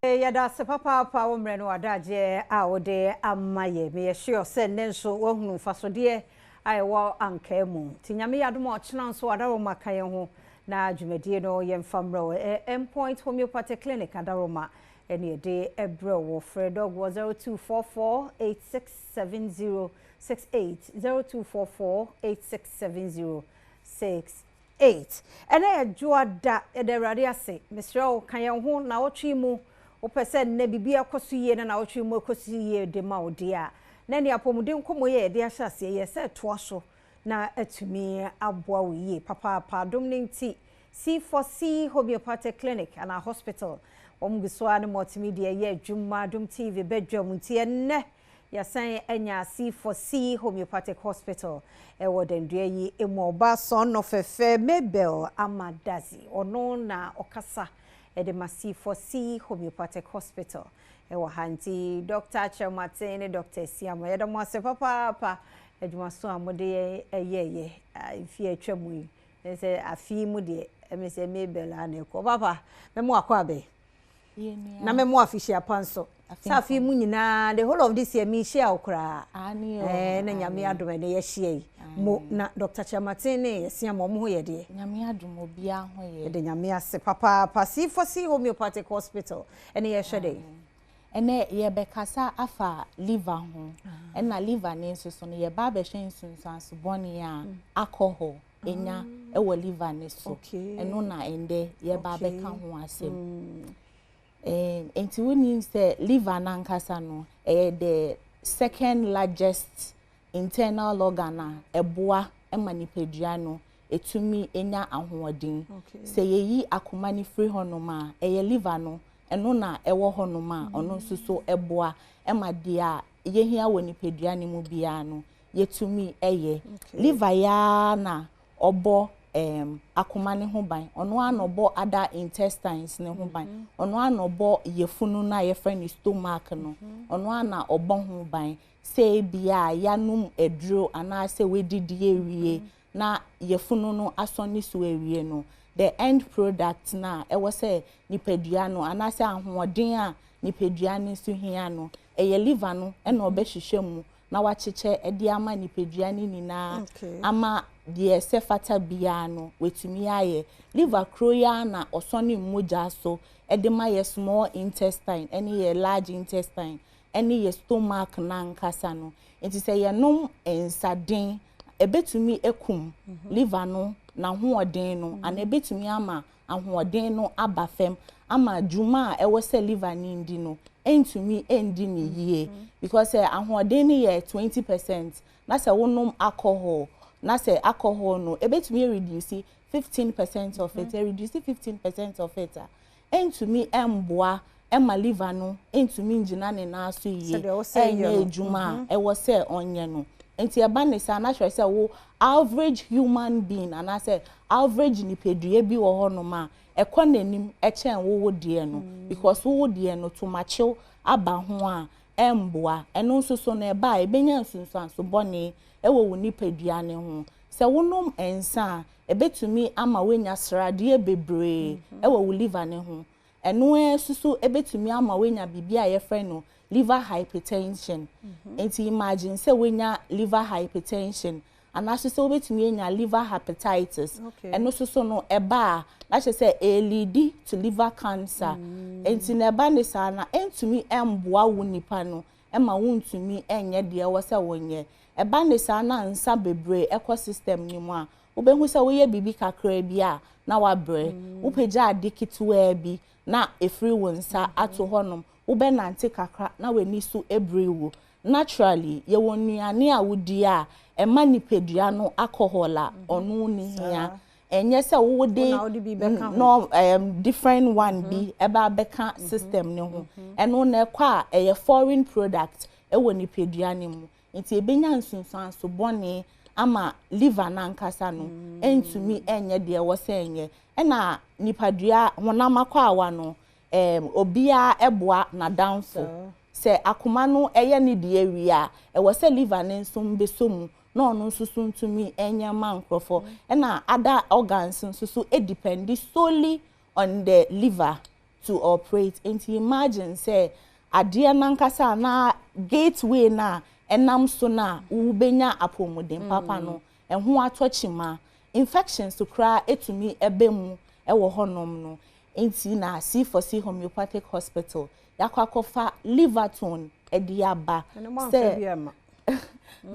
Yɛda ase papaapa wo mmerɛ ne w'adagyeɛ a wode ama yɛ. Meyɛ sure sɛ nnɛ nso woahunu mfasodeɛ a ɛwɔ ankaa mu. Nti Nyame yɛ adom a ɔkyena nso Adaroma ka yɛn ho na dwumadie no yɛmfa mmerɛ wo. Endpoint Homeopathic Clinic Adaroma ɛne yɛde ɛbrɛ wo. Frɛ dɔg wɔ 0244 8670 68, 0244 8670 68. Ɛnɛ yɛ Dwoada, yɛda Awurade ase. Mesrɛ wo ka yɛn ho na wotwe mu. Wopɛ sɛ nnɛ biribi akɔ so yie na nawɔtwe mu akɔ so yie de ma wo deɛ a, na ne apɔmuden nkɔmmɔ yi a yɛde ahyɛ aseɛ yɛ sɛ ɛtoa so na atumi aboa wo yie papaapa. Adom no nti, C4C Homeopathic Clinic anaa Hospital, wɔn gu so a ne multimedia yɛ adwuma, Adom TV bɛdwam nti ɛnnɛ yɛasan anya C4C Homeopathic Hospital ɛwɔ dandua yi mu. Ɔbaa sɔn no fɛfɛ Mabel Amadazi, ɔno na ɔkasa ɛde ma C4C Homeopathic Hospital ɛwɔ ha. Nti Dr. Kyerɛmaten ne Dr. Siama, yɛda mo ase papaapa adwumaso a mode ɛyɛɛyɛ mfie atwa mu yi. Sɛ afe mu deɛ ɛmi sɛ Mabel a na ɛkɔ papa mɛmo akɔ abɛ na mɛmo afihyia pa nso sɛ afe mu nyinaa, the whole of this year mi hyia wo koraa na Nyame adom ɛne yɛhyia yi mo na Dr. Kyerɛmaten ne Yɛsia ma ɔmo ho yɛ deɛ. Nyame adom, obiara ho yɛ. Yɛde Nyame ase papaapa. C4C Homeopathic Hospital ɛne yɛhwɛ dɛ. Ɛnɛ yɛbɛkasa afa liver ho, ɛna liver ne nso so no yɛba abɛhwɛ nsunsuanso bɔne a alcohol ɛnya ɛwɔ liver ne so. Ɛno na ɛndɛ yɛba abɛka ho asɛm. Nti wonim sɛ liver nankasa no ɛyɛ the second largest internal organ a ɛboa ma nipadua no etumi enya ahoɔden. Sɛ yɛyi akoma no firi hɔnom a, ɛyɛ liver no, ɛno na ɛwɔ hɔnom a ɔno nso so ɛboa ɛma deɛ a yɛhia wɔ nipadua no mu biara no yɛtumi ɛyɛ. Liver yaa na ɔbɔ akoma ne ho ban, ɔno ara na ɔbɔ other intestines ne ho ban, ɔno ara na ɔbɔ yɛfunu no a yɛfrɛ no stomach no, ɔno ara na ɔbɔ ho ban sɛ ebia yanom aduro anaasɛ wedidi awie na yɛfunu no asɔ ne so awie no, the end product na ɛwɔ sɛ nipadua no anaasɛ ahoɔden a nipadua no nso hia no, ɛyɛ liver no ɛna ɔbɛhyehyɛ mu na wakyekyɛ ɛde ama nipadua no nyinaa ama deɛ ɛsɛ fata biara no watumi ayɛ. Liver kuro yi ara na ɔsɔ ne mogya so ɛde ma yɛ small intestine ɛne yɛ large intestine ɛne yɛ stomach nankasa no. Nti sɛ yɛnom nsaden, ebetumi ekum liver no n'ahoɔden no ana ebetumi ama ahoɔden no aba fam ama dwuma a ɛwɔ sɛ liver no ndi no ntumi ndi ne yie, because sɛ ahoɔden no yɛ 20% na sɛ wonom alcohol na sɛ alcohol no ebetumi reduce 15% of it, reduce 15% of it a, ntumi mboa ɛma liver no ntumi ngyina ne nan so yie Sɛdeɛ ɛwɔ sɛ ɛyɛ ɛnyɛ no. Adwuma a ɛwɔ sɛ ɔnyɛ no. Nti ɛba ne saa na kyerɛ sɛ wo average human being anaasɛ average nipadua bi wɔ hɔnom a ɛkɔ n'anim ɛkyɛn wowo deɛ no, because wowo deɛ no tomakyew aba ho a ɛmboa. Ɛno nso so no ɛba a ebenya nsunsuanso bɔne ɛwɔ wo nipadua ne ho. Sɛ wonom nsa a, ebetumi ama woanya sradeɛ bebree ɛwɔ wo liver ne ho. Ɛno nso so ebetumi ama woanya biribi a yɛfrɛ no liver hypertension. Nti imagine sɛ woanya liver hypertension anaasɛ sɛ wobɛtumi anya liver hepatitis. Ɛno nso so no ɛba a na kyerɛ sɛ ɛlead to liver cancer. Nti na ɛba ne saa na ɛntumi ɛmboa wo nipa no ɛma wontumi ɛnyɛ deɛ ɛwɔ sɛ wonyɛ. Ɛba ne saa na nsa bebree ɛkɔ system no mu a, wobɛhu sɛ woyɛ biribi kakra bi a na wabrɛ, wopagya ade ketewaa bi na efiri wo nsa ato hɔnom, wobɛnante kakra na w'ani so ebiri wo. Naturally, yɛwɔ nnuane a wodi a ɛma nipadua no alcohol a ɔno ne hia. Ɛnyɛ sɛ wode Wo na wode bi bɛka ho. No different one bi ɛba abɛka system ne ho. Ɛno na ɛkɔ a ɛyɛ foreign product ɛwɔ nipadua ne mu, nti ebenya nsunsuanso bɔne ama liver n'ankasa no ɛntumi ɛnyɛ deɛ ɛwɔ sɛ ɛnyɛ. Ɛna nipadua honam akɔ no obiara ɛboa n'adamfo. Sɛ akoma no ɛyɛ ne deɛ wie a, ɛwɔ sɛ liver ne nso mbɛsɔ mu na ɔno nso so ntumi ɛnyɛ ma nkurɔfoɔ. Ɛna other organs nso so depend solely on the liver. to operate. Nti imagine sɛ adeɛ nankasa anaa gateway na ɛnam so na wobɛnya apɔmuden papa no ɛho atɔ kyima, infections koraa etumi ɛbɛ mu ɛwɔ hɔnom no. Nti na C4C Homeopathic Hospital yakɔ akɔfa Liverton ɛde aba. Sɛ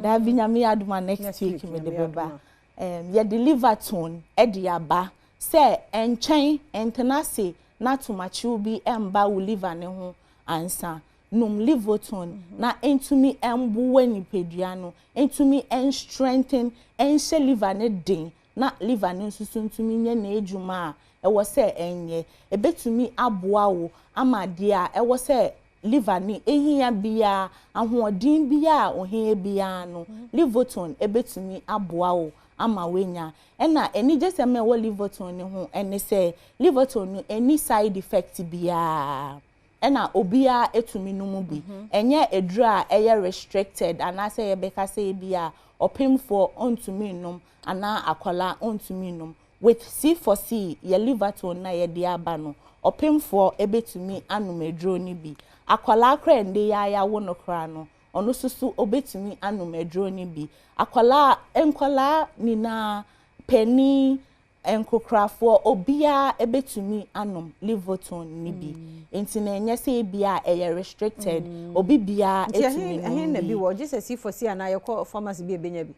daabi, Nyame adoma, next week mi de bɛba. Yɛde Liverton ɛde aba sɛ nkyɛn ntena ase na tomakyew bi ɛmba wo liver ne ho ansa. Nom Liverton na ntumi mboa nipadua no, ntumi nstrengthen, nhyɛ liver ne den, na liver no nso so ntumi nyɛ n'adwuma a ɛwɔ sɛ ɛnyɛ. Ebetumi aboa wo ama deɛ a ɛwɔ sɛ liver ne ehia biara, ahoɔden biara a ohia biara no, Liverton ebetumi aboa wo ama wenya. Ɛna anigye sɛm a ɛwɔ Liverton ne ho ɛne sɛ Liverton no ɛni side effect biara, ɛna obiara etumi nom bi. Ɛnyɛ eduro a ɛyɛ restricted anaasɛ yɛbɛka sɛ ebi a ɔpemfoɔ ɔntumi nom anaa akwadaa ɔntumi nom. With C4C yɛ Liverton na yɛde aba no, ɔpemfoɔ ebetumi anom eduro no bi, akwadaa koraa nde yɛ ayawo no koraa no, ɔno nso so obetumi anom eduro no bi. Akwadaa, nkwadaa nyinaa, panin, nkokorafoɔ, obiara ebetumi anom Liverton ni bi. Nti na ɛnyɛ sɛ ebi a ɛyɛ restricted, obi biara etumi nom bi. Ɛhe na bi wɔ? Gye sɛ C4C anaa yɛkɔ pharmacy bi ebenya bi?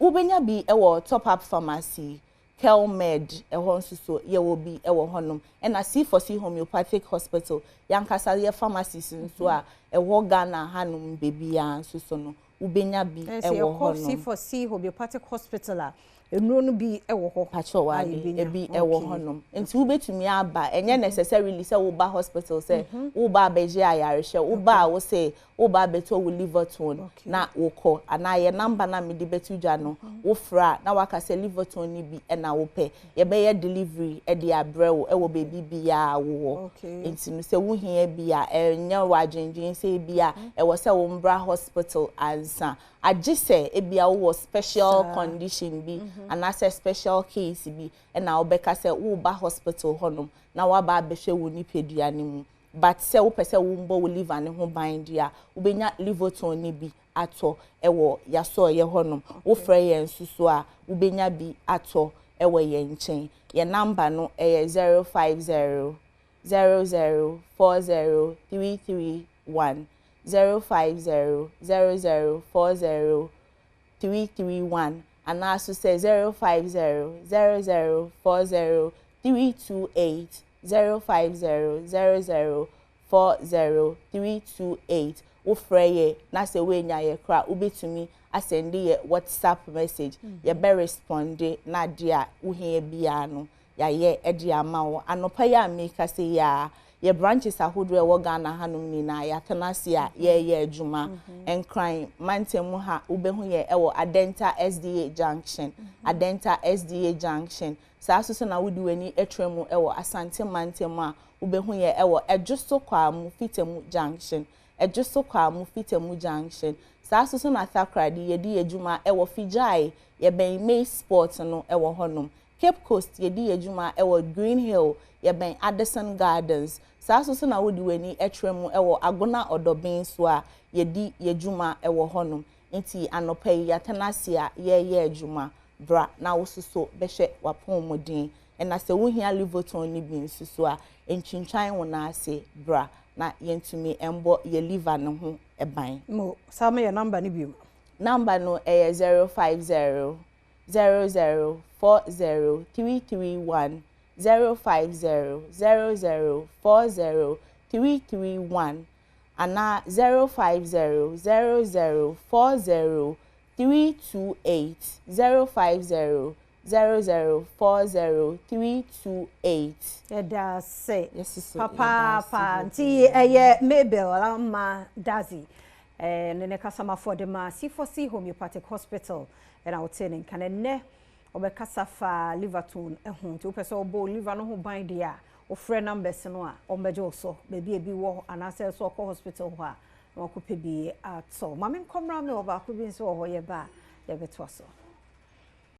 Wobɛnya bi ɛwɔ Top Up Pharmacy, Kelmed, ɛhɔ nso so yɛwɔ bi ɛwɔ hɔnom, ɛna C4C Homeopathic Hospital yankasa yɛ pharmacies nso a ɛwɔ Ghana hanom beebiara nso so no, wobɛnya bi ɛwɔ hɔnom. C4C Homeopathic Hospital a, nnuro no bi ɛwɔ hɔ? Pakyɛ wade, ebi ɛwɔ hɔnom, nti wobɛtumi aba. Ɛnyɛ necessarily sɛ woba hospital sɛ woba abɛgye ayarehwɛ. Woba a, wosɛ woba abɛtɔ wo Liverton na wokɔ, anaa yɛ number na mede bɛto dwa no, wofra na waka sɛ Liverton ni bi ɛna wopɛ, yɛbɛyɛ delivery ɛde abrɛ wo ɛwɔ beebi biara wowɔ. Nti no sɛ wohia bi a, ɛnyɛ wɔ adwendwen sɛ bi a ɛwɔ sɛ wo mbra hospital ansa, agye sɛ ebia wowɔ special condition bi anaasɛ special case bi ɛna wobɛka sɛ woba hospital hɔnom na waba abɛhwɛ wo nipadua no mu. But sɛ wopɛ sɛ wombɔ wo liver ne ho ban deɛ a, wobɛnya Liverton ne bi atɔ ɛwɔ yasɔɔyɛ hɔnom. Wofrɛ yɛn nso so a, wobɛnya bi atɔ ɛwɔ yɛn nkyɛn. Yɛn number no ɛyɛ 0500040331, 0500040331, anaaso sɛ 0500040328, 0500040328. Wofrɛ yɛ na sɛ woanya yɛ kora, wobɛtumi asend yɛ WhatsApp message, yɛbɛ respond na adeɛ a wohia biara no yɛayɛ de ama wo. Anɔpa yi a meka sɛ yi a, yɛ branches ahodoɔ a ɛwɔ Ghana hanom nyinaa yɛatena ase a yɛreyɛ adwuma. Nkran mantam mu ha, wobɛhu yɛ ɛwɔ Adenta SDA Junction, Adenta SDA Junction. Saa nso so na wode w'ani atwa mu ɛwɔ Asante mantam a, wobɛhu yɛ ɛwɔ Ɛdwoso Kwamu Fitamu Junction, Ɛdwoso Kwamu Fitamu Junction. Saa nso so na Takoradi, yɛdi yɛ adwuma ɛwɔ Figyae, yɛbɛn Maize Sport no ɛwɔ hɔnom. Cape Coast, yɛdi yɛ adwuma ɛwɔ Green Hill, yɛbɛn Addison Gardens. Saa nso so na wode w'ani atwa mu ɛwɔ Agona Ɔdɔbɛn so a, yɛdi yɛ adwuma ɛwɔ hɔnom. Nti anɔpa yi yɛatena ase a yɛreyɛ adwuma. Bra na wososo bɛhwɛ w'apɔmuden, ɛna sɛ wohia Liverton no bi nso so a, ntwintwan wo nan ase, bra na yɛntumi mbɔ yɛ liver no ho ban. Mo saa ma yɛ number no bio. Number no ɛyɛ 0500040331, 0500040331, anaa 0500040328, 0500040328. Yɛda ase papaapa. Nti ɛyɛ Mabel Ama Dazi ne kasamafoɔ de ma C4C Homeopathic Hospital ɛna wote ne nka nnɛ. Ɔbɛkasa fa Liverton ho. Nti wopɛ sɛ wobɔ liver no ho ban deɛ a, wofrɛ numbers no a, ɔmbɛgye wo so baabi ebi wɔ, anaasɛ sɛ ɔkɔ hospital hɔ a na wakɔpɛ bi atɔ. Maame nkɔmmra me wɔ baako bi nso wɔ hɔ, yɛba a yɛbɛtoa so.